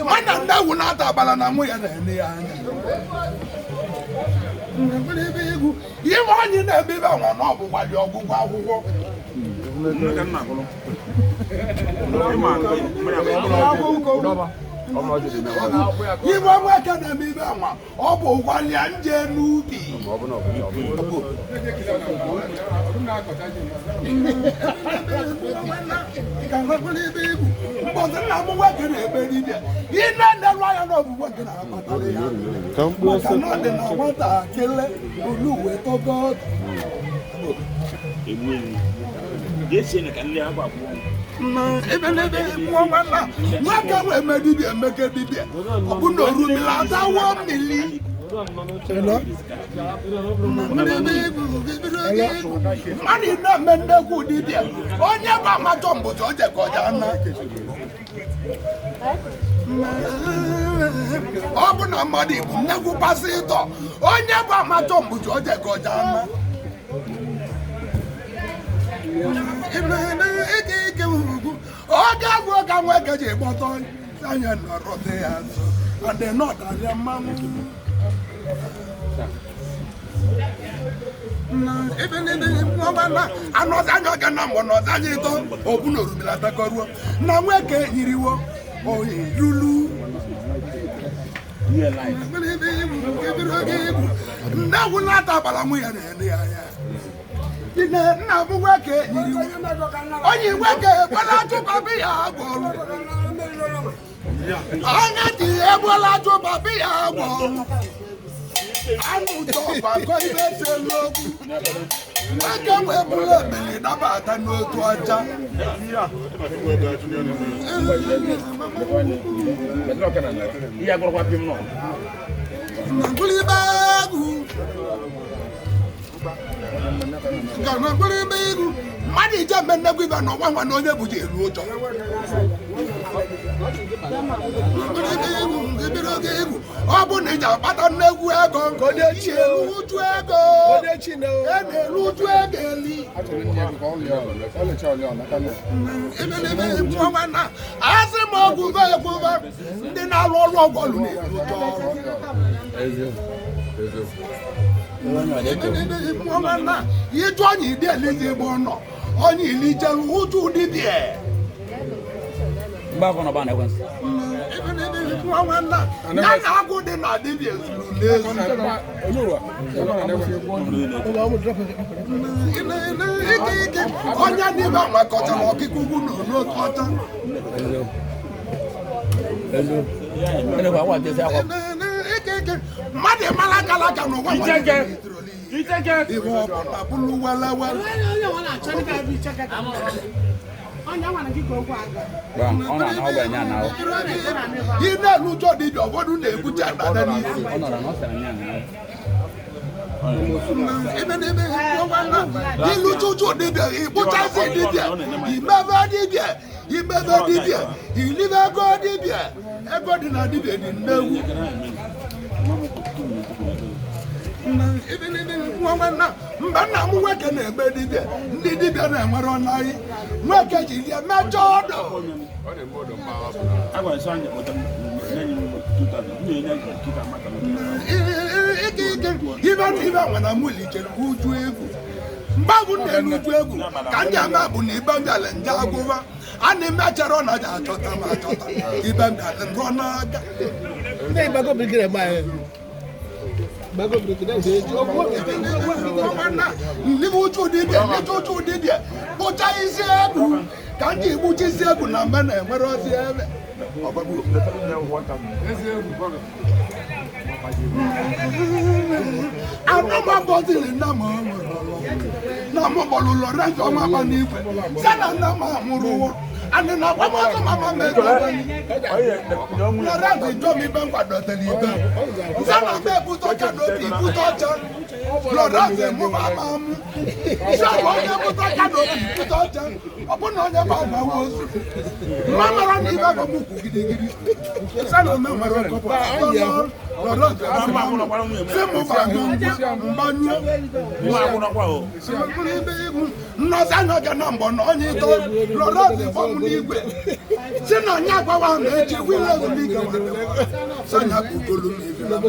Mana ndị awụ na-ata agbala na nwụ ya na-ene ya anya. Ihe onye na-ebe ibe nwa na ọ bụkwa dị ọgwụgwọ akwụkwọ. Ibe nweke na-eme ibe nwa ọ bụ ụgwalịa nje n'ubi. Mbọsị nna m nwoke na-eme dibịa, ị na-enelu anya na ọ bụ nwoke na-akpatara ya, maka na ọ dị na nwatakịrị olu wee tọgọ. Nwoke wee mee dibịa, emeke dibịa, ọ bụ na orumila atawo mmiri. Mmadụ na-eme nnekwu dibịa, onye bụ amatọ mbụzọ oje ka ọja na ọ bụ na mmadụ igbu nnekwu pasịtọ, onye bụ amatọ mbụzọ oje ka ọja na oge agwụ ka nwoke ji gbọtọ anya nọrọte ya nso adị nọtarịa mmanwụ. Anọzi anya ọga na mgbọ nọzi anya ịtọ ọbụ na orumila takọruo na nwoke yiriwo oyirulu. Nne wulata agbara nwụ ya na-ene ya anya. Nna m nwoke yiriwo onye nwoke egbela chụbabi ya gwọrụ anya dị egbela chụbabi ya gwọrụ anụ ụtọ ibe selu okwu nwoke wee bụrụ ebili nabata n'otu ọcha. Mmadụ ije mme nnekwu ibe n'ọnwa nwa na onye bụji elu ụjọ. Ọ bụ na iji akpata nnekwu ego elu uju ego e na-elu uju ego eli. Asị m ọgwụbe ekwube ndị na-alụ ọrụ ọgwọlụ na-elu ụjọ ọrụ. Ịjụ onye idi elije ebe ọ nọ, onye ilijelu ụjụ dibịa. Ya na agwụ dị na dibịa zuru n'ezu. Onye n'ime nwekọtara ọkịka ugwu na n'otu ọcha. Mmadụ mara akara aka n'ụwa ihe ọ bụla bụrụ welewele. Ị na-elu ụjọ dibịa, ụfọdụ na-ebuche dada n'isi. Ilu ụjọ dibịa, ịkpụchasị dibịa, imebe dibịa, imebe dibịa, ilibe ego dibịa, ego dị na dibịa dị nnegwu. Mgbe nna m nwoke na-eme dibịa, ndị dibịa na-enwere ọnaghị nwoke ji rie mejọ ọdụ. Ibe na ibe nwere mụli chere uju egwu. Mgbe bụ na-elu uju egwu ka ndị ama bụ na ibe mbịala nje agwụwa a na-emechara ọ na-aja achọta ma achọta ibe mbịala nrọ n'aka. Ndị uchu dibịa, ndị uchu dibịa kpụcha isi egwu ka ndị igbucha isi egwu na mbe na-enwere ozi ebe. Anụmabọzili nna m na m kpọrọ Lorenzo mama n'igwe sị na nna m anwụrụwo anị na agbamọsọ mama m Lorenzo ijọ m ibe nkwadotere ibe sị na m ebute ọcha n'obi ibute ọcha. Lọrọzi mụba ma mụ sọbụ onye mụta kanopi pụta ọcha, ọ bụ na onye ma agbawa ozu mma mara na ibe bụ mụ kwu gidigidi sị na ome nwere ọkọpọ. Lọrọzi sị mụ banyụ mgbanyụ nnọzi anya ga na mbọ na onye ịtọ. Lọrọzi fọm n'igwe si na onye agbawa na echi wile ezumike sanya kpugolu m ebi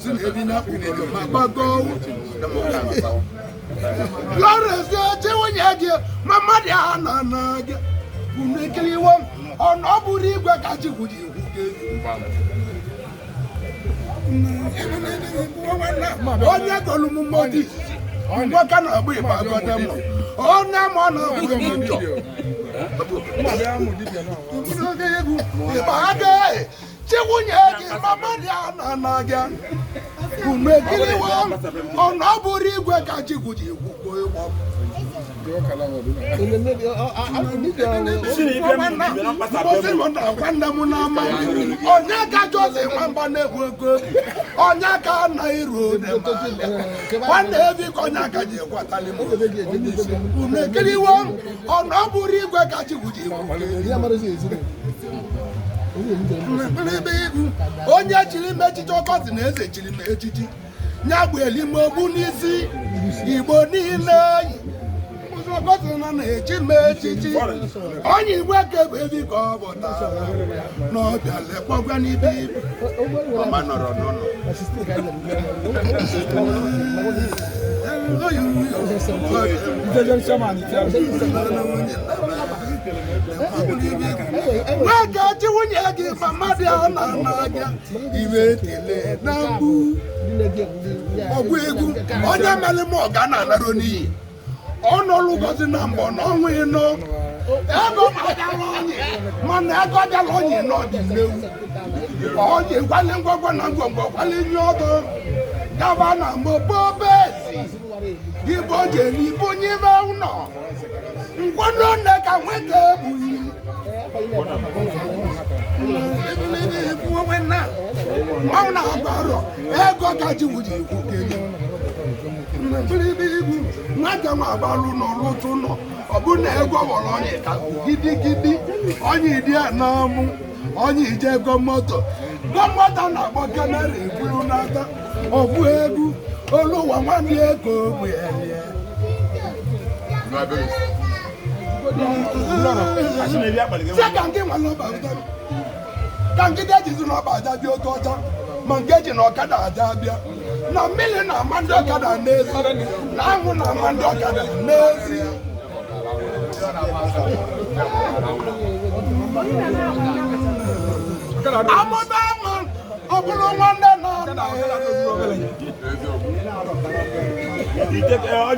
si na ebi na kpugolu ma gbago. Lọrọzi oche nwunye gị ma mmadụ ha na na gị unu ekiriwo ọnụ ọ bụrụ igwe ka Chukwu ji ikwu gị. Onye golu m mmadụ izizi nwoke na-agba ịgba agọdọ m onye ma ọ na-abụrụ m njọ ịgba aga chi nwunye gị ma mmadụ ya na na gị unu ekiriwo ọnụ ọ bụrụ igwe ka Chukwu ji kwukwo ịgbọ. Nwanne m n'ama onye ka jọzi nwamba na-egwu ego, onye ka na iru nwanne ebi ka onye aka ji ekwatali m. Unu ekiriwo ọnụ ọ bụrụ igwe ka Chukwu ji onye chiri m echichi ọkọzi na eze chiri m echichi nya bụ elimogbu n'isi Igbo niile yi ọkọzi na na-echi m echichi onye igwe ka bụ ebi ka ọ pụtara n'ọbịa lekpọgwa n'ibe ibu ọma nọrọ n'ụlọ. Nwoke chi nwunye gị ma mmadụ ya na na-abịa iwe tele na mgbu ọgwụ egwu onye mere m ọga na-anara n'iyi ọnụọlụ gozi na mbọ na ọnwa ịnọ ego bịara onye mana ego bịara onye n'ọdị nnewu onye kwale ngwongwo na ngwongwo kwale nye ọdụ gaba na mobobezi igbo jere ibu nye ime ụlọ nkwado nne ka nweta ebughi mmanwụ na-agba arọ ego ka ji wuji ikwu kenye nwata nwa agbalụ n'ọlụtụ ụlọ ọ bụ na ego wọrọ onye ka gidigidi onye ịdị a na-amụ onye ije ego moto gọmoto na-akpọ kamera eburu n'aka ọbụ egwu olu ụwa nwanne ego bụ elie. Sị ka nke nwere ọba ụta ka nke ejizi n'ọba aja bịa oke ọcha ma nke eji na ọkada aja bịa na mmiri na-ama ndị ọkada n'ezi na anwụ na-ama ndị ọkada n'ezi. Amụba nwa ọ bụrụ nwanne na nna onye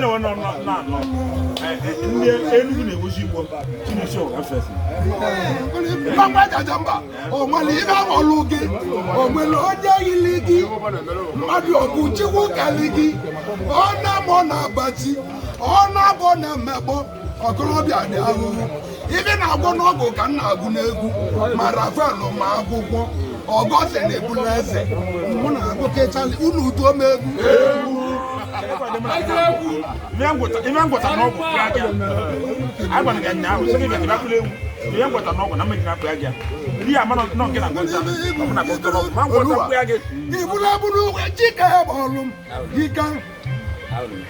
nwe nọ na-anọ ndị Enugu na-egosi Igbo Chineke ọgafesi. Mgbanwe jaja mba o nwere ibe ọlụ gị o nwere onye yili gị mmadụ ọbụ Chukwu kali gị ọ na-amụ na-abachi ọ na-abọ na-emekpọ ọkọlọbịa dị ahụhụ ibe na-agwọ n'ọgwụ ka m na-agụ n'egwu ma Rafael ma akwụkwọ ọgọzi na-ebula eze mụ na-agụ kechali unu utuo m egwu. Ihe ngwọta n'ọgwụ kpụrụ aja agwara gị nyaa ahụ sị gị bịa kpụrụ ewu ihe ngwọta n'ọgwụ na mmejiri akpụ aja ndị ama nọ nke na ngwọta ọ bụ na ngwọta n'ọgwụ ma ngwọta mkpụ ya gị ibula bụrụ chike bọọlụ m ike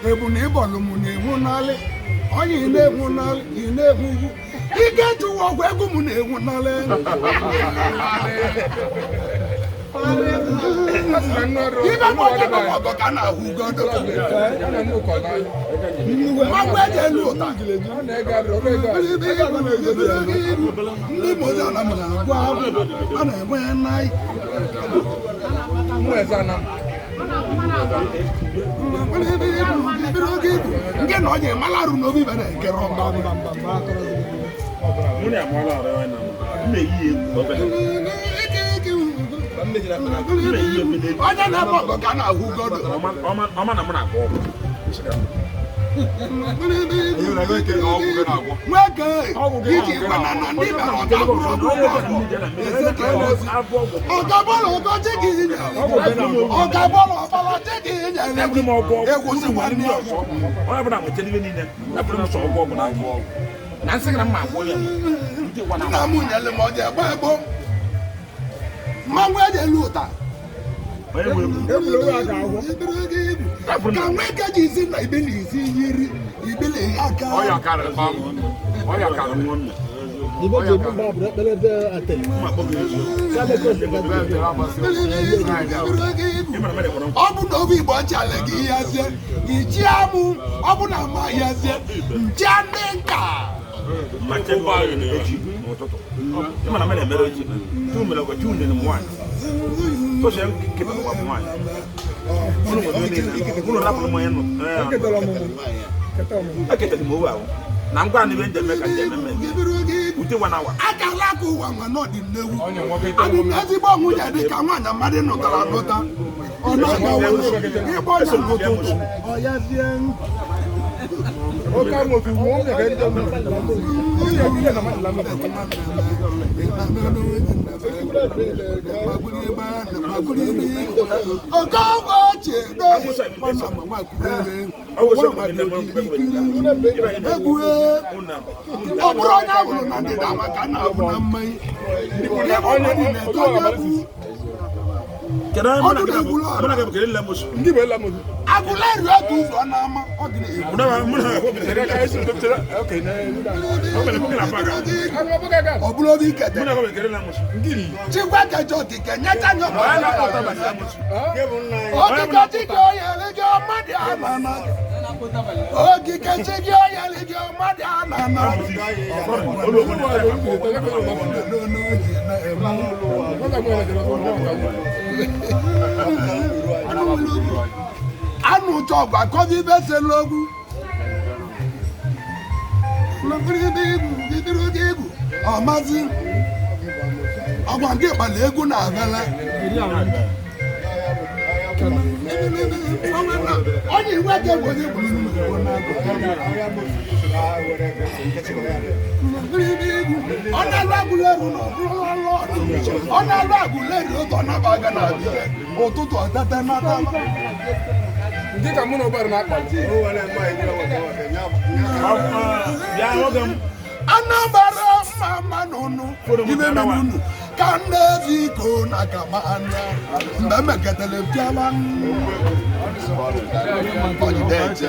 ebu na ịbọọlụ m na-enwu n'alị onye ị na-enwu n'alị ị na-enwu ugwu ike chụwa ọgwụ egwu m na-enwu n'alị. Ibe bụ onye nọ n'ọgọ ka na-ahụ ugodo mmanwụ eji elu ụta ndị mozi ana m na-agụ abụ a na-enwe naị nke na onye malarụ n'obi bere ekere ọgba. Mụ na amụọla ọrụ ya na m na-eyi egwu obere. Onye na-eme ọgọ ka na-ahụ ugodo. Ọma na mụ na-agba ọgwụ. Nwoke iji gwana na ndị bịara ọga bụrụ ọgwụ ọga bọọlụ ọgọ chi gị nyere ọga bọọlụ ọbara chi gị nyere Eburu m ọgwụ ọgwụ. egwusi nwanne ya ọzọ. Onye ọbụla nwetara ibe niile, eburu m sọ ọgwụ ọgwụ na agwụ ọgwụ. Na nsị gị na mma agwụ ya. Ndị gwa na Nna m nyere m ọja egbo egbo mmanwụ eji elu ụta. Onye nwe egwu. Ka nwoke ji isi na ibili isi yiri ibili aka. Ọya karịrị kpam. Ọya karịrị. Nwa nna. Ị mara mere gwara m. Ọ bụ na obi Igbo chala gị yazie ichia mụ, ọ bụ na ma yazie nchia ndị nka. Ma chekwa ahụ na-echi n'ụtụtụ. Ị mara mere mere echi. Tu mere ọgọ, tu nyere m nwaanyị. Tụsịa nkịta ụwa bụ nwaanyị. Unu nwere onye niile. Unu rapụrụ m onye nọ. Eketara m owe ahụ. Na ngwa na ibe njem ka njem eme. Ute wa na awa. Akala aka ụwa nwa n'ọdị nnewu abụ m ezigbo nwunye dị ka nwaanyị mmadụ nụtara anụta ọ na-agbawo ịgba ọnya n'ụtụtụ ọ yazie. Ọ bụrụ onye ahụrụ na ndịda maka na abụ na mmanya na-eto onye bụ Kedu onye mụ na gị Ọdụ na-egwuru bụ- mụ na gị bụ kedu nle mụsụ? Agụla eri otu ụzọ n'ama ọ dị na-egwu. Mụ na mụ na gị bụ kedu Ọ bụrụ obi ikete mụ na gị bụ kedu nle mụsụ? Chikwa kejọ okike nyecha nye Onye na-akpọ ụtaba nle mụsụ? Okike chike oyele gị ọmadị anana, okike chike oyele gị ọmadị anana. Anụ chọgwa akọbi ibe selogwu ọmazi ọgwa nke ịgbala egwu na abala onye iwe ka egwu onye gburu ọ na-alụ agụleru na ọ na-alụ agụleru otu ọ naba aga na abịa ụtụtụ ọtete nata. Ndị ka mụ na ụbara na-akpa. Bịa nwoke m. Anambra mma mma n'ụnụ ibe menunu ka nne iko na kama anya mgbe emeketara bịala ọjide eche.